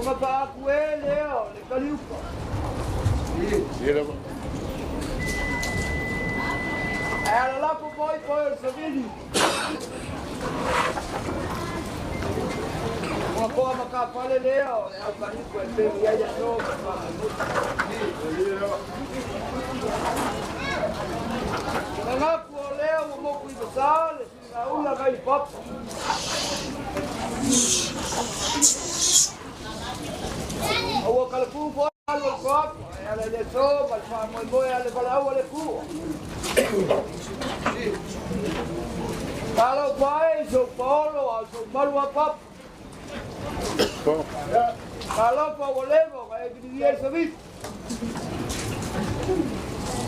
Ua gafa aku e lea o le kaliuka. Ae alalafo foi foi o le savili. Ua koa ma ka fale lea o le au kaliuka e pegi ai le aso ma faamoemoe. Gagaku o lea ua moku i vasa le siligaula nai le papa. Ua kalapu foi alu o le koapo e ala i le aso ma le faamoemoe a le valaau a le Atua. Talofa e i sou paolo a o sou malu a papa. Talofa ua leva ona e viligia i le savili.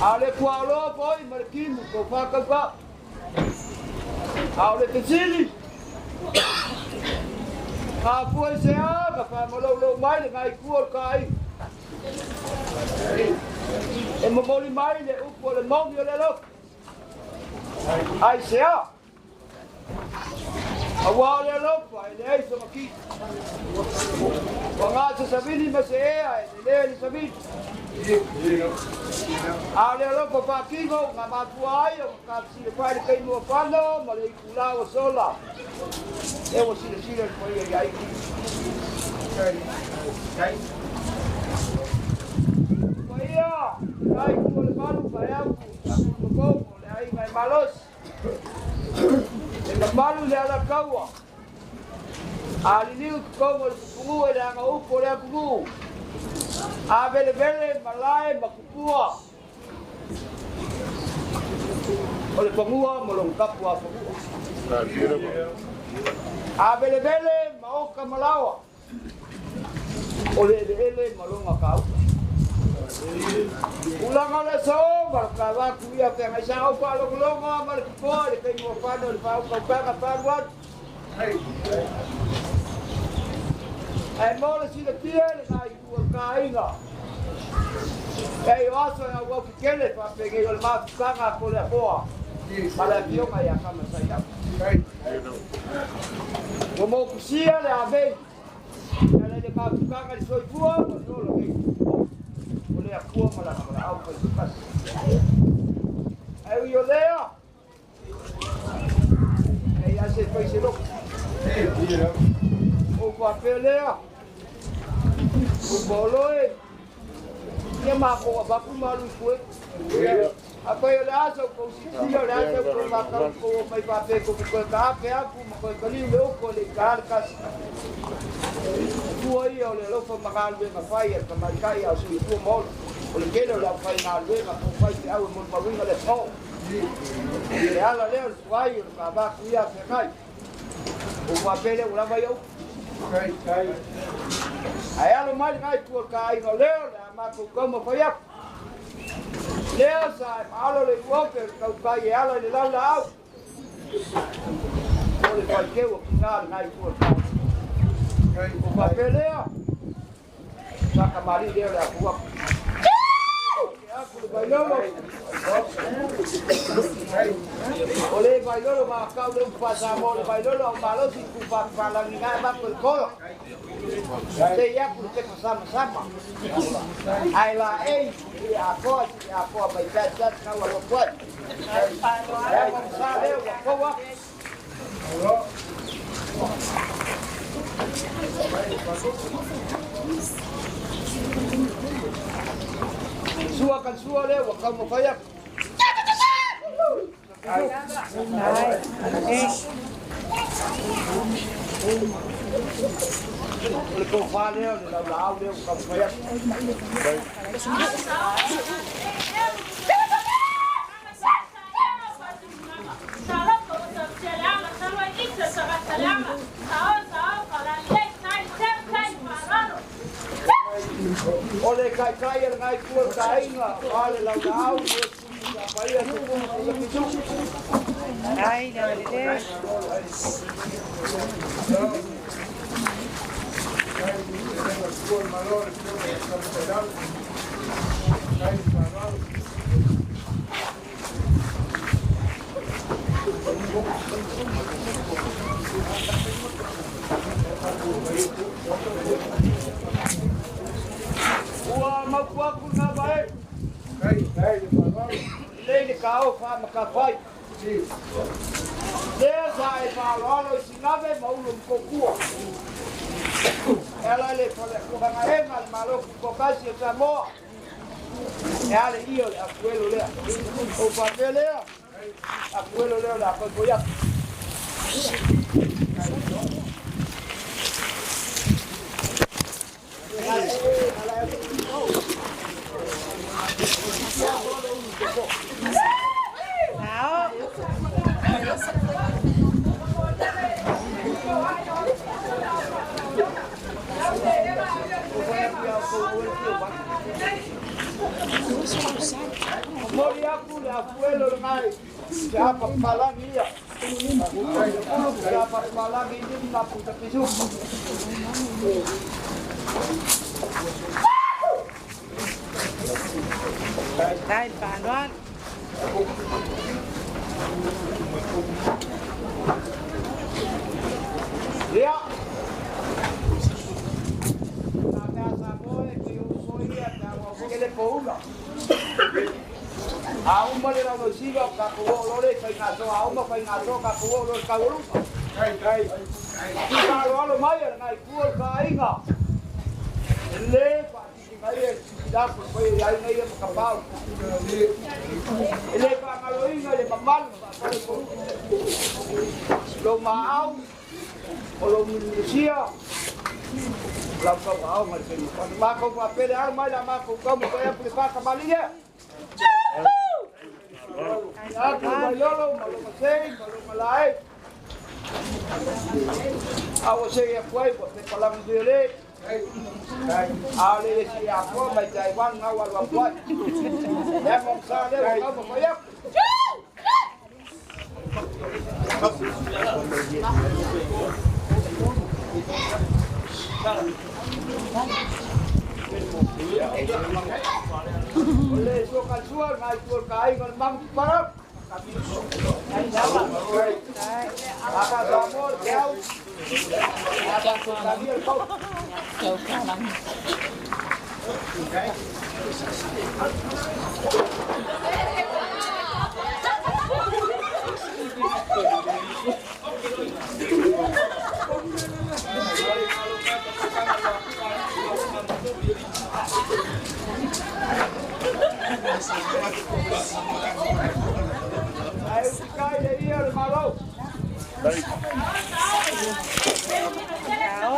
A o le kuaoloa foi ma le timu tou faatauka. A o le fesili, mafua i se a na faamaloulou mai le nai tua o le taaiga? E momoli mai le upu o le moni o le alofa. Ai se a? Aua o le alofa e leai sona kii. Ua gase savili ma se ea e lele le savili. A o le alofa faatino na mafua ai ona tafesile fai le taimi ua fano ma le itulā ua sola. E ua silasila le paia ia i. Paia, ai ku o le malu pa e au ku, ta ku le aiga e malosi. E mamalu le alataua. A liliu totonu o le pupugua i le agaupu o le atunuu. A velevele malae ma tupua. O le fanua ma lona tapu a fanua. A velevele ma oka ma laoa. O le eleele ma lona kauta. Tulaga o le aso ma le kavatu ia feagai sa au faalogologo ma le totoa i le taimi ua fano i le faautautaga faalualu. Ae mo le silafia le nai itu o le taaiga. E o aso e auau kekele faapenei o le mafutaga a Toleafoa ma le afioga ia Tamasaiau. Ua mokusia le avei e ala i le mafutaga i le soifua ma le ola nei. O le Atua ma lana valaau faitotasi. Ae ui o lea, e ia se fai se loko. O faapea lea, o paoloe, ia makou avatu malu i kue. Afai o le asa o kou sisia o le asa o kou makau kou o mai faapea kou koe ka ape aku ma koe kaliu le upu o le i ka ale kasi. Tua ia o le alofa ma galuega fai a le tamaitai a o soifua ma ola. O le tele o le aufaigaluega po o faifeau e molimauina le aso. I le ala lea o le tuai o le kavaku ia feagai. O faapea lea ua lava ia upu. Ae alo mai le nai tua o le taaiga o leo le a matou taumafai atu. Lea sa e maalo le iuofe o le tautai e ala i le laulaau. O le faiteu o kina le nai tua o le taaiga. O faapea lea, sa kamali lea o le afu aku. Aku le vailolo. O le vailolo ma kau le upu faa-Samoa o le vailolo au malosi ku faapapalagi na e mako i kolo. Te i aku le pepa samasama. Ae la ei i atoa i atoa mai pea chat na ua lotu ai. E au sa lea ua kou aku. Sua kan sua lea ua taumafai aku. O le tofa lea o le laulaau lea ua taumafai atu. O le kaikai a le ngai tua o le taaiga, a le laulaau, le paia se sa pitu. Ai, le lele. Lei le kao fa makafai. Lea sa e faaaloalo i sinave ma ulu mkokua. E ala le fale kuhanga ega le malo kukokasi o Samoa. E ale ia le afuelo lea. O whapea lea. Afuelo lea le akoi koiak. Sao. Mori aku le afuelo le ngai. Se apa palangi ia. Se apa palangi ni na puta pisu. Dai le faaaloalo. Ia. Na mea sa moe ki u ia ta wa kele poula. A uma le rau siga o ka ko lo le fai ngā so a uma fai ngā so ka ko lo ka ulu. Ki ka lo alo mai e ngai ku ka inga. Le pa ki ngai e ki da ko foi ai ngai e ka pau. Le pa ngalo inga le mamalu pa pa ko. Lo ma au o lo minisia. Lau kau au ngai se pa ma ko pa pele al mai la ma ko kau mo pa pele pa ka mali ye. Aku mai lolo, malo masei, malo malai. Awa se ia kuai, wa te palangi se le. A le le si a kua mai Taiwan ngau alu a kuai. Ea mo sa le, wa kau mo mai aku. O le so ka sua, ngai tua ka ai ngal mang parap. Aka sa mo, te au. Aka ko ka ni el kau. Ai uti kai le ia le malo. Sao.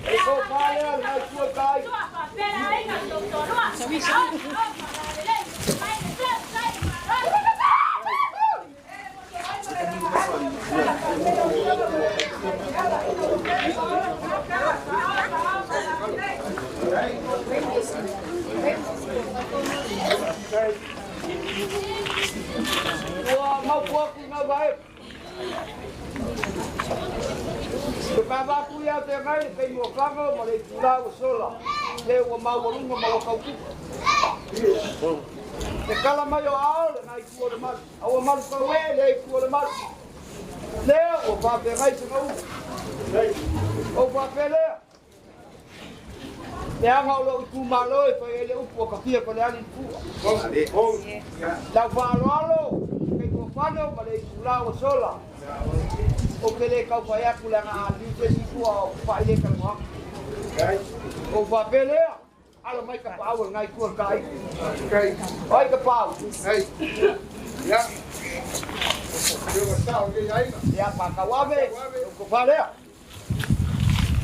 E ko pale al ngai tua kai. Ua mau kua ku ngau vai. Te pāpāku ia te ngai, le pei mua whango, ma le tula ua sola. Le ua mau walunga ma ua kaukuka. Te kala mai o ao, le ngai kua le malu. Aua malu kau e, le kua le malu. Lea, ua whāpe ngai se ngau. O whāpe lea. Le anga o lou itu malo e whai ele upu o kawhia ko le ali pua. Lau whaaloalo, kei kua whano ma le tula ua sola. O ke le kau whai aku le anga a liu te si kua o whai le ka moha. O whāpe lea, alo mai ka pau o ngai kua ka ai. Ai ka pau. Ia pa kawave, o ko whalea.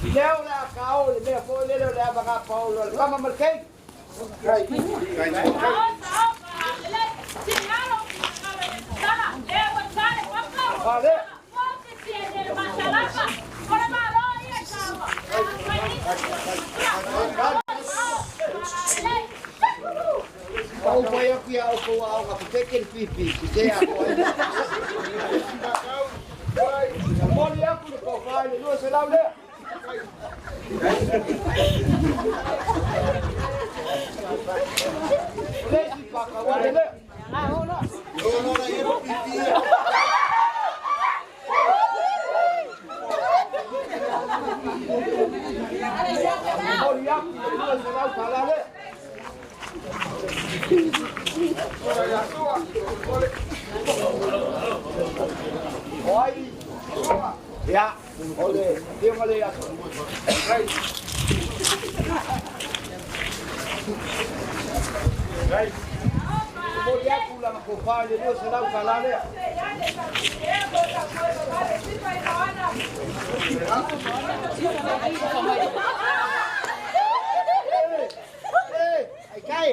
I leo le a kao, le mea fo le leo le a vanga pau le kama ma le kei. Whalea. O whai aku ia o ko au ka puteke le pipi, ki te a koe. Moli aku le kau whai le lua se lau lea. Le si paka wale lea. atu le $200 lea. O ai ia o le afioga le aso. Momoli atu lana tofa i le $200 lea. Ai kai.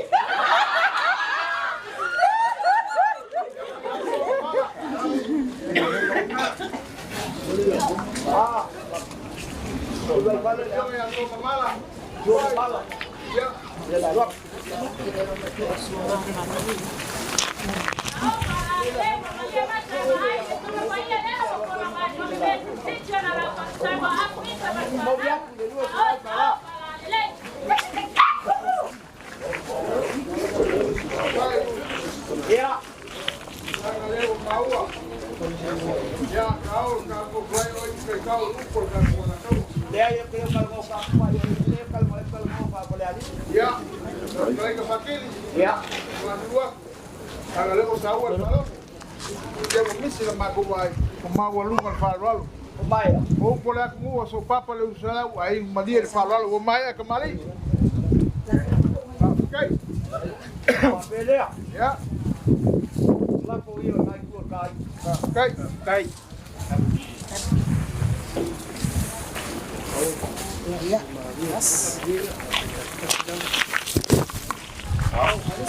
Ah. Momoli atu le $200. Ia. Lea ia kele kalmo ka pa ia le kalmo kalmo pa ko le ali. Ia, ka fakili. Ia. Lua. Aga le ko saua le Te mo misi la mako wai, o maua lunga le whaalualu. O mai. O upo le aku mua, so papa le usalau, ai malie le whaalualu, o mai a ka mali. Kai. Pa pelea. Ia. La ko ia nai ku kai. Kai. Kai.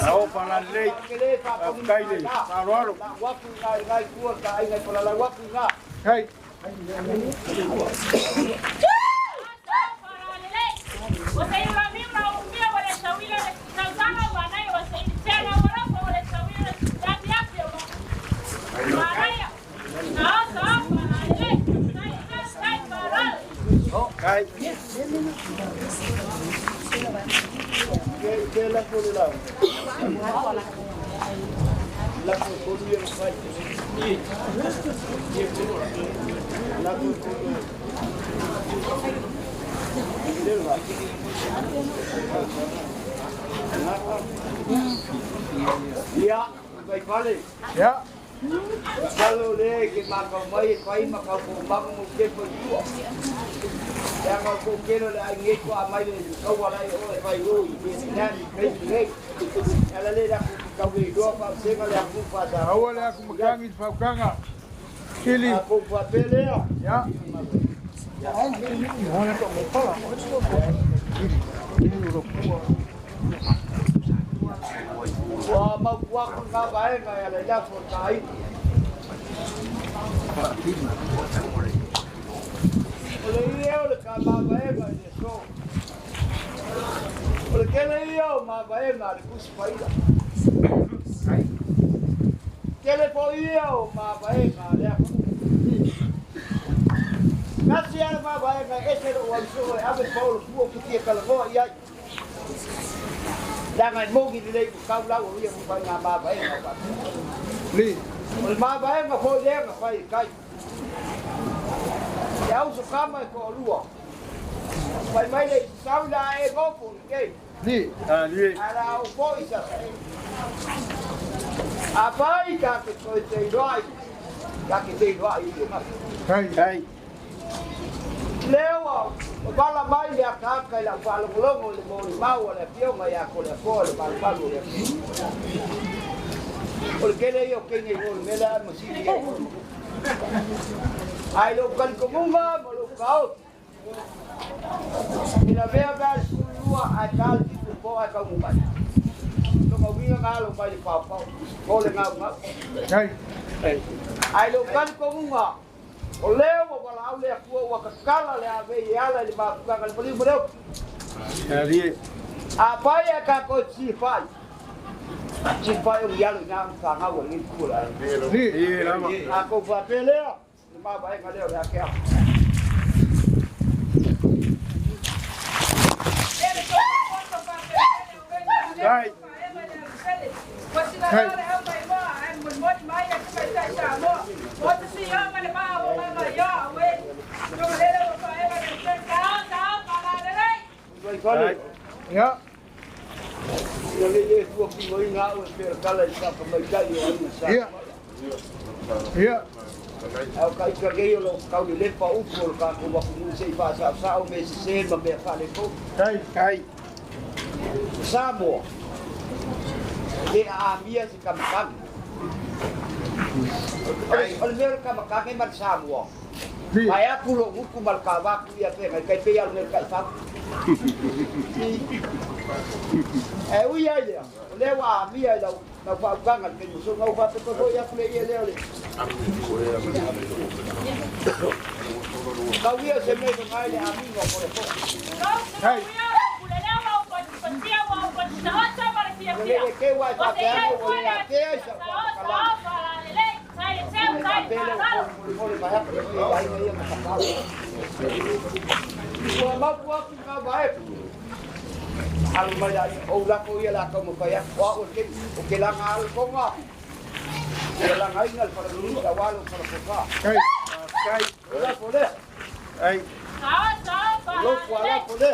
Ao palalei, kai le, whaalualu. Waku ngai ngai ku kai ngai pola la waku nga. Kai. Kai. Ke la ko le la. La ko ko le fai. La ko ko le la. Ia, vai fale. Ia. Salo le ke ma ka mai fai ma ka ko ma mo ke ko tua. Ya ka ko ke le ai nge ko mai le ka wala i o fai o i ke na ni ke ke. Ala le la ku ka we do pa se ka le ku pa sa. Aua le aku makangi te whaukanga. Kili. A ko pa pele. Ia. Wa ma wa ku nga ba e nga le la fo kai. O le ia o le ka ma ba e nga le so. O le ke le ia o ma ba e nga le kusi paila. Ke le po ia o ma ba e nga le aku. Kasi ala ma ba e nga ese o au so e ave paulo ku o ki e kala ia. Langa mogi le ku kau lau o ia ku pai ngā ma ba e nga pa. Li. O le ma ba e nga fo le nga fai kai. Te au so kama e ko lua. Pai mai le sau la e gopo ke. Li. Ah, li. Ala o po isa. A pai ka ke ko te roi. Ka ke te roi i ma. Kai. Kai. Leo o bala mai le akaka i la whalongolongo le mōli maua le pionga ia ko le akoa le palupalu le O le kele ia o kenge i mōli mele a masiri e. Ai lo kalikomunga ma lo kaoti. Ina mea mea le sulua ai tāle tipu po ai kaungu mai. Tonga winga ngā lo mai le pau pau. O le ngau ngau. Kai. Ai lo kalikomunga. O leo o wala au lea kua ua kakala le ave i ala i le mafukanga le paliu mareo. Ali. A pai a ka koe si whai. Si whai o ialo i ngā whangau a ngi kua la. Li. Li lama. A kou whapea lea, le mavaenga lea o le akea. Kai. Kai. fale. Ia. Ia le le fua ki mo inga au e pera kala i sa ka mai tai o ai sa. Ia. Ia. Au ka ika gei o lo kau le lepa upu o le ka ko waku nu se i wha sa sa o me se se ma mea whale ko. Kai. Kai. Samoa. Le a mia se kamakanga. O le mea o le kamakanga e ma le Samoa. Ai aku lo uku ma le kavaku ia pe ngai kai pe alu le kai faku. E ui ai lea, o lea ua amia i lau lau faaukaga le taimi so gau faapea foi aku le ia lea o le. Tau ia se mea i le amiga o le fo. Kai. Le ke wa faapea o le atea i sa kalama. Ua mapu aku ngā vae. Alu mai la o lako ia la ka mo kai o o ke o ke langa alu konga. Ke langa inga le fara la walo fara fofa. Kai. Kai. O la fole. Ai. Lo kwa la fole.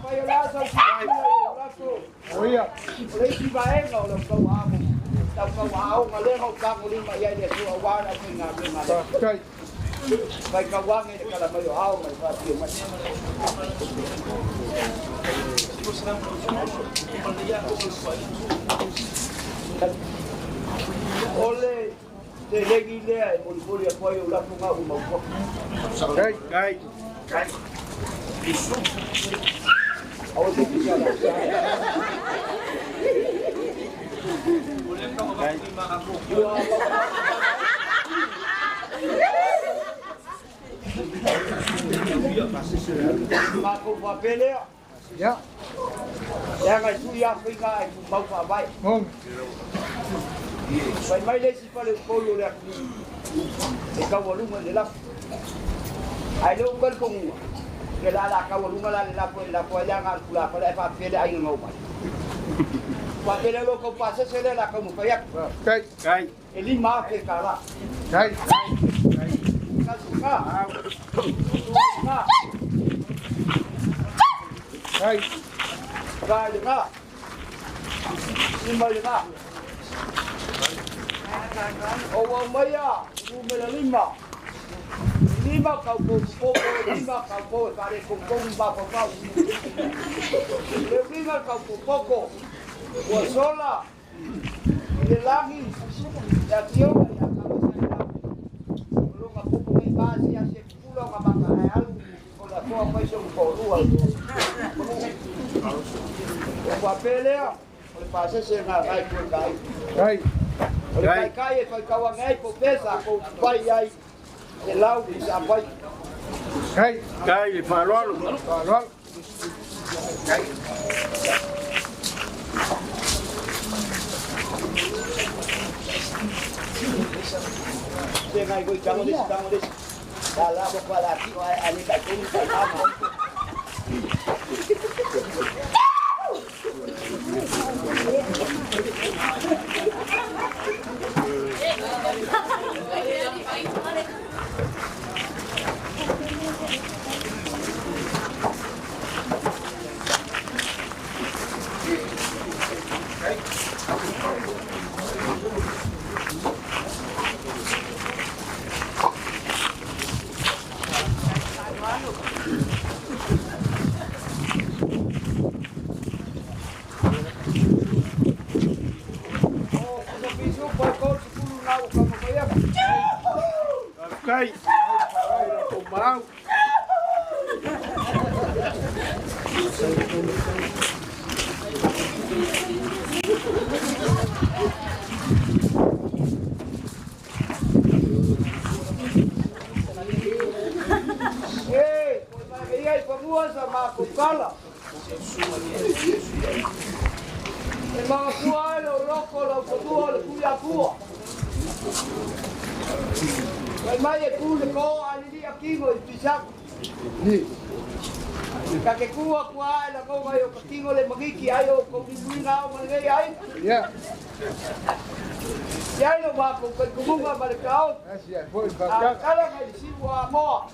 Pai o la sa o la ko. O ia. O le isi vaega o lau kau amo. Tau kau aoga lea o tago lima i ai le Atua aua le aufaigaluega a le Atua. Kai. Fai kauaga i le kala mai o ao ma le faapio mai. O le telegi lea e molimoli atu ai o lafoga ua maupua. Kai. Kai. Kai. Aua se pisa la. Ua matou faapea lea. Ia. Leaga e tui afiga e tumau faavae. Moni. Fai mai le isi faleupolu o le atunuu e taualuga i le lafo. Ae le ou talitonuga, ke la la taualuga la le lafo e lafo ai le aga a le tulafale ae faapea le aiga gau mai. Faapea lea lo kou pasese lea la taumafai atu. Kai. Kai. E 5,000 kālā. Kai. Tasi ka. Ka. Kai. Ka i le ka. Lima i le ka. O ua maia, numera lima. Lima kau pou popo, lima kau pou e whare kongkongu mafafau. Le lima kau pou poko, ua sola, i le lagi, le afioga i a kawasai lau. O longa popo ngai pasi a se pula o ngā maka ae alu, o la toa mai se upa o lua. O whapea lea, o le pasese ngā ngai kua kai. Kai. O le kai kai e whai kaua ngai po pesa ko pai ai le lau i sa pai. Kai. Kai le faaaloalo. Faaaloalo. Se ngai koi tango desi tango desi. La la ko pa la ki o ai ale kai koni kai ama. O ko piso pa ko sukulu na o ka mo kaya. Kai. O mau. E, ko mai ia i pamua sa ma ko kala. E mga pua ai lo loko lo pamua le kuya pua. Mai mai e ku le ko ali li akingo i pisaku. Ni. Ka ke kua kua ai la konga i o katingo le magiki ai o kau o malengei ai. Yeah. Ia ilo mako kai kumunga ma le kao. Asi ai foi A fa. kala ngai si wa moa.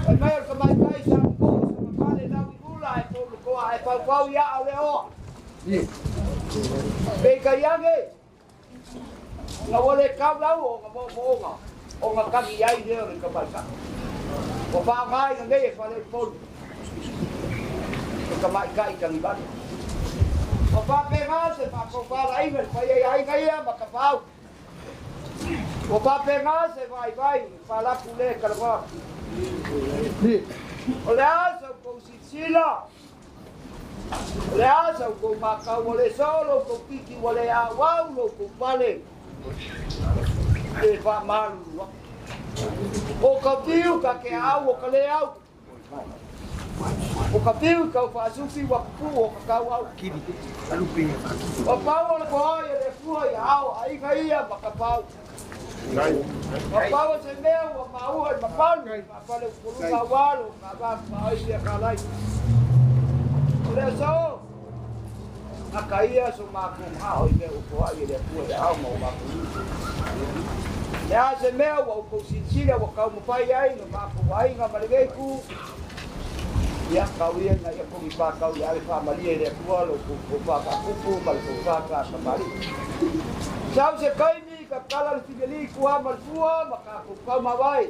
Ai mai o ka mai kai sa mo sa male lau i ula ai po lo koa ai pau pau ia au le oa. Ie. Pe kai ange. Nga wale kau lau o nga mo mo nga. O nga kagi ai le o le ka mai kai. O pa ngai nga ngai e whale polu. O ka mai kai ka ngibane. O pa pe ngā se pa ko pa la inga pa ia inga ia ma ka pau. O pa pe ngā se vai vai pa la pule ka la. Ie. O le asa ko sisila. O le asa ko makau o le solo ko kiki o le awau lo ko pale. E fa malu. O ka piu ka ke au o ka le au. O ka piu ka fa sufi wa pu o ka kau au. O pau o le koa ia le fua ia au ai ka ia ma ka pau. O pau o se mea ua maua i mapalu. Ma pale upuluka walu ma va ma ai ia ka lai. O le so. A ka ia so ma ku ma o i mea upo ai le fua ia au ma o ma ku. Le a se mea ua upo sinsila ua kau mawhai ai no ma ku ai ngā marengei ku. Ia kau ia nga ia kongi pā kau ia ale wha malia i le kua lo ku ku pā ka kupu ma le ku pā ka kamari. Sau se kaimi ka kala le fideli kua ma le fua ma ka ku kau mawai.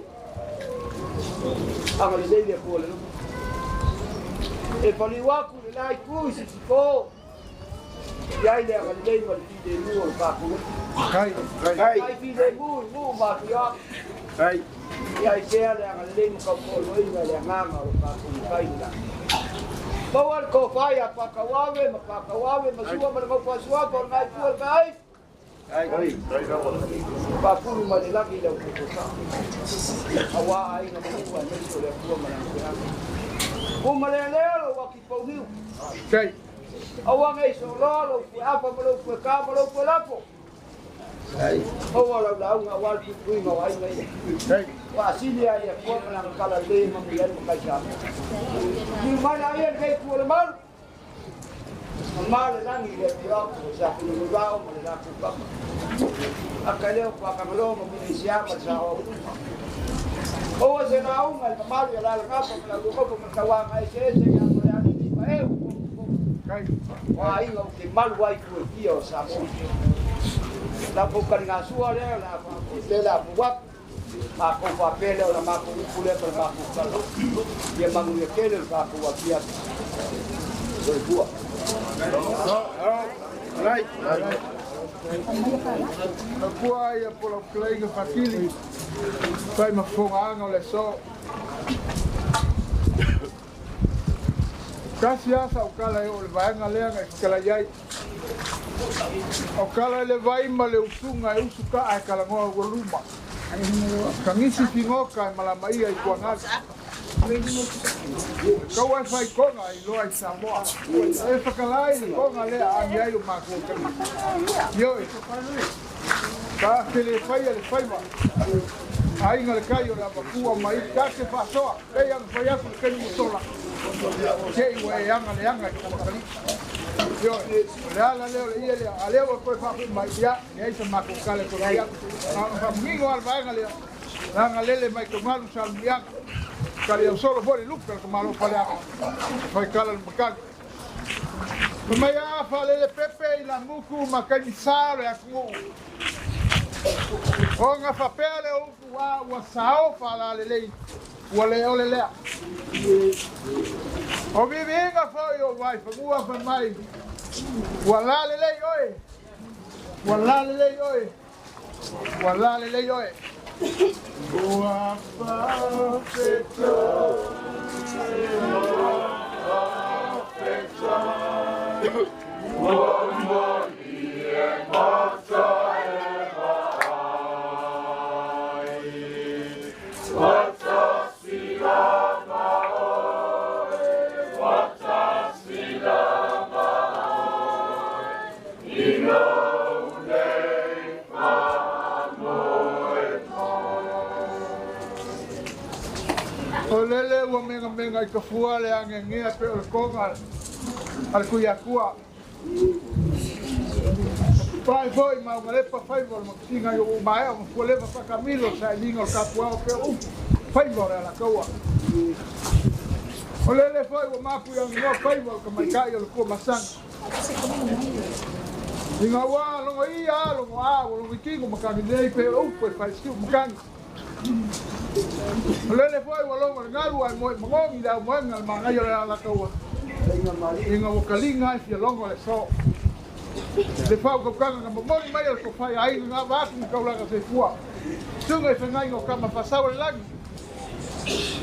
Anga le le kua le lumu. E pali waku le lai ku i sisiko. Ia i le anga le lei ma le fide mu o le pā ku. Kai. Kai. Kai fide mu i mu ma ki a. Kai. Ia i pēa le anga lei ma kau kō loi le anganga o ka kung kai la. Maua le kōwhai a pākauawe, ma pākauawe, ma sua ma le ngau pāsua, pa o ngai pua le kai. Kai. Pāpuru ma le lagi lau koko sa. Awa ai ngā manu ai mesi o le pua ma le ngā. Uma le leo lo waki pauniu. Kai. Awa ngai so loa lo pue apa ma lo pue ka ma lo pue lapo. Maua lau lau ngā wal pui ngā wai ngai. Kai. Wa sili ai e kua mana kala le ma mi ai kai sa. Ni mana ai kai ku le mal. Ma le langi le pio ko sa ku le rao ma le la ku pa. A kai le pa ka lo ma mi sia ma sa o. O se na u ma le mal ya la ka pa la ko ko ka wa ngai se se ya ma le ani pa e. Kai. Wa ai lo ke mal wai ku e o sa mo. La po ka nga sua le la pa le la pu wa. Ma ko pa pele o la ma ko upule pa ma ko kalo. Ia mangu ia kele pa ko apia. Soi bua. Kai. La pua ia pola kleinga fatili. Fai ma fonga o le so. Kasi asa o kala e o le vaenga lea ngai kala iai. O kala le vai ma le usunga e usuka ai kala ngoa ua luma. Kangisi fingoka e malama ia i kuangasi. Kau ai whai konga i loa i Samoa. E whakalai le konga lea a ni ai o mākou kani. Ioi. Ka te le whaia le whaima. Ainga le kai o le apakua mai ka te whasoa. Pei anga whai aku le kani mutola. Te iwa e anga le anga i kuakali. Ioi. O le ala leo le ia lea. A leo o koe whaku mai ia. Ni ai sa mākou kale ko ia. Whamungingo al vaenga lea. Langa lele mai ko malu sa almianga. Kali au solo fori luka ka malo pale aka. Fai kala le makali. Mai a fa lele pepe i la muku makani sa le aku. O nga fa pele o ua ua sao fa la lele. Ua le ole lea. O vivinga foi o vai fa mua fa mai. Ua la lele oi. Ua la lele oi. Ua la lele oi. Ua fa feto. Ua feto. Ua mo i e mata e mai. Watasi lama oe, watasi lama oe, i lou nei faamoemoe. O lele ua menga menga Mai ka fua le ageagea pe o le koga a le Tuiatua. Pae foi maugalepa faiva o le makasiga i o'u maea ma fualeva faakamilo le sailiga o le tapuao pe o upu faiva o le alataua. O lele foi ua mapu i agigoa faiva o le tamaita'i o le Tuamasaga. Ina ua logo ia logo a ua logo tino makagi nei pe o upu e falesiu makagi. O lele foi ua logo le galu ai moe magogi le au moega le magaia o le alataua. Ina ua kaliga ai fia logo le so. Le fau kaukaga na momoli mai o le kofai ai ngā vāku ma kaulaga soifua. Suga i whangaiga o kama whasau le lagi.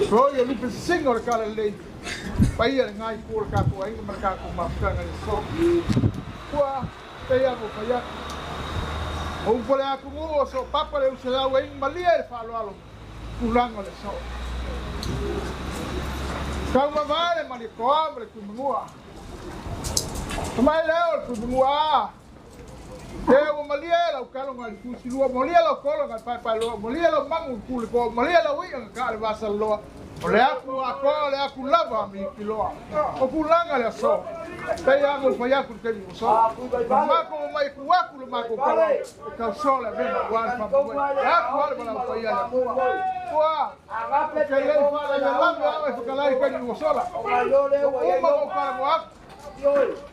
Roi o lupe sisinga o le kala lelei. Paia le ngai ku o le kākou aiga ma le kākou mafutaga i le so. Ua pei a mo whai atu. O upo le atunuu o so papa le uselau e ingi malia i le faaaloalo tulaga o le so. Taumavae le Malietoa ma le Tuimanua. Mai leo le Tuimanua a. Te ua malia e lau kaloga i le tusilua, molia lau kologa i le paepaeloa, molia lau magu i le pulekoa, molia lau i'a na kaa le vasalaloa, o le aku atoa, o le aku lava a mikiloa. O tulaga le aso, pei lava ona fai atu i le taimi ua sola. Na matou omai tu atu le matou tala e tausoa le avega aua le faamoemoe. E atu lava le valaau paia i le Atua. Ua ou te le i faalavelave au e fetalai i le taimi ua sola. Ua uma ona ou talanoa atu.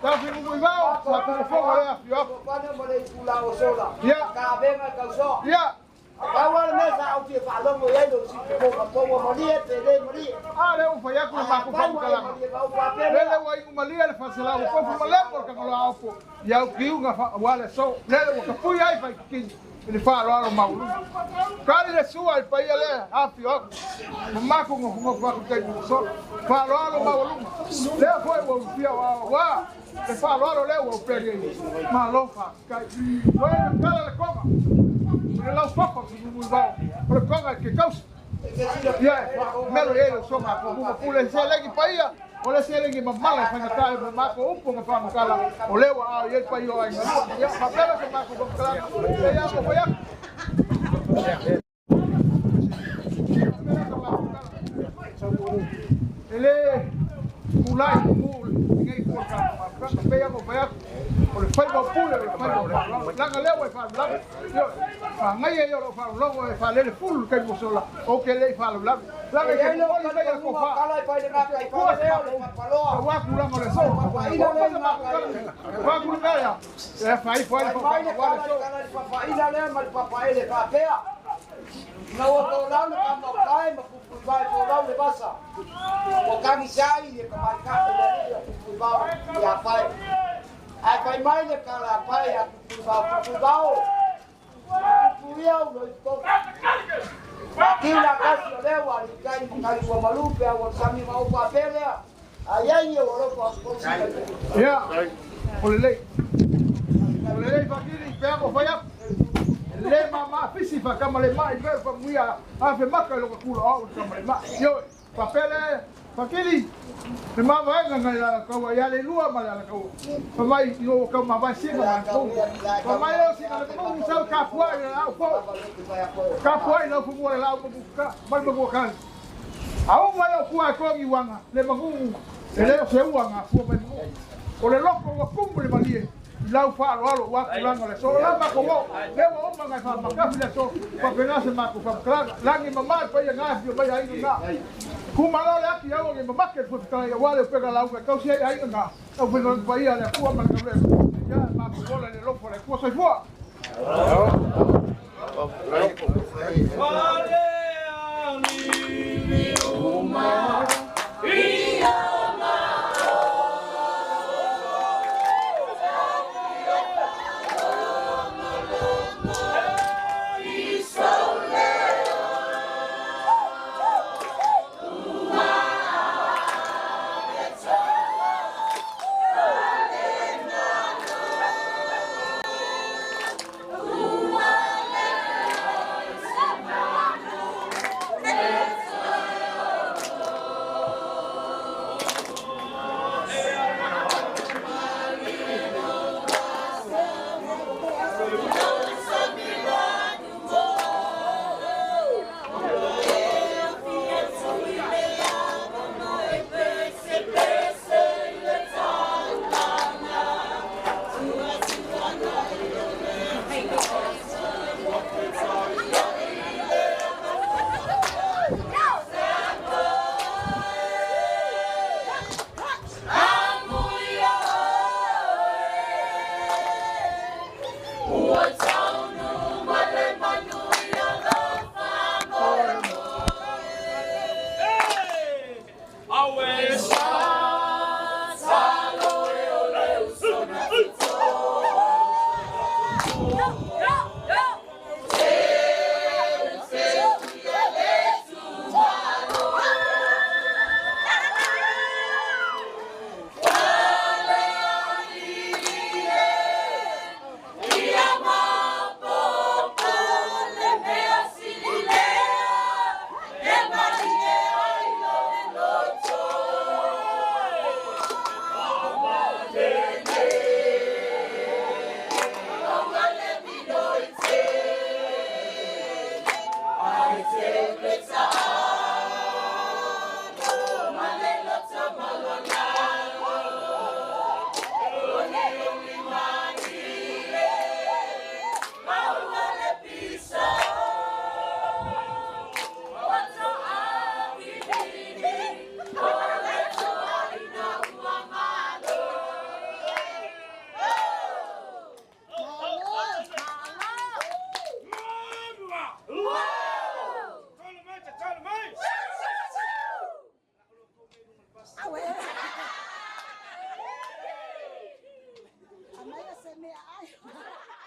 Tafimumu-i-vao, sa tuufofoga lea afio atu. Ia. Ia. A lea ua fai atu le matou faamatalaga. Lele ua inu malie le faaselau ua tofu malemo le Tagaloa Aopo i au kiuga aua le aso. Lele ua tapui ai faititini i le faaaloalo maualuga. Tali le sua i le paia lea afio atu ma matou nofonofo atu i taimi ua sola. Faaaloalo maualuga. Lea foi ua ulufia o ao aua le faaaloalo lea ua upega ai. Malo faafetai. Ua e tatala le koga o le laupapa o Simumu-i-vao o le koga e ke tausi. Ia e faamelo i ai le usoga a Tumua Pule seleni paia o le seleni mamala e faigata e ma matou upu ma faamatala o lea ua ao i ai paia o aiga lua. Ia faapena se matou faamatalaga e ia mo fai atu. Faapena se matou tala. E le tulai mumu lenei itu o le tatou mafutaga. Pei lava ona fai atu, o le faiva o pule o le faiva o faaaloalo. Leaga lea ua e faalavelave. Ioe, manaia ia o lau faalogologo e faalele fulu le taimi ua sola, ou te le i faalavelave. Leaga i te momoli mai a le tofa, ua se matou, aua tulaga o le aso. Ua uma se matou tala, ua atu le mea lea, e fai ifo ai le fautaga aua le aso. Ae fai mai le kalapai a Tupuivao, Tupuivao, Tupuia ulo i totonu. Fatiu la kasi o lea ua alikai ma kali ua malu pe ua sami ma upa a lea. Ai ai e ua loko a kosi. Ia, o lelei. O lelei fakili pe ako fai atu. Le ma ma fisi fa kama le mai pe fa muia a fe maka i loka kula o le kama le mai. Ioe, faapea Fakili, le mavaega nai le Alataua ia Leilua ma le Alataua. Fai mai ina ua tau mavae sina ma le Fai mai o sina le mamu sau tapuai le lau po. Tapuai lau fumua le lau mamu ka mai mamu kali. A uma i o fua e kongi wanga le mamu e le o se uanga fua mai mamu. O le loko ua kumu le malie i lau faaaloalo ua tulaga o le aso. O la matou oo, lea ua uma nai faamakafi le aso, faapena se matou faamatalaga. Lagi mama le paia gafio mai aiga na. Kumalo le ati aua nei mamake le foefotalai aua le upega lauga e tausi ai aiga na. Au faiga paia le Atua ma le galuega. Ia matou ola i le alofa o le Atua. Soifua. Se meaai.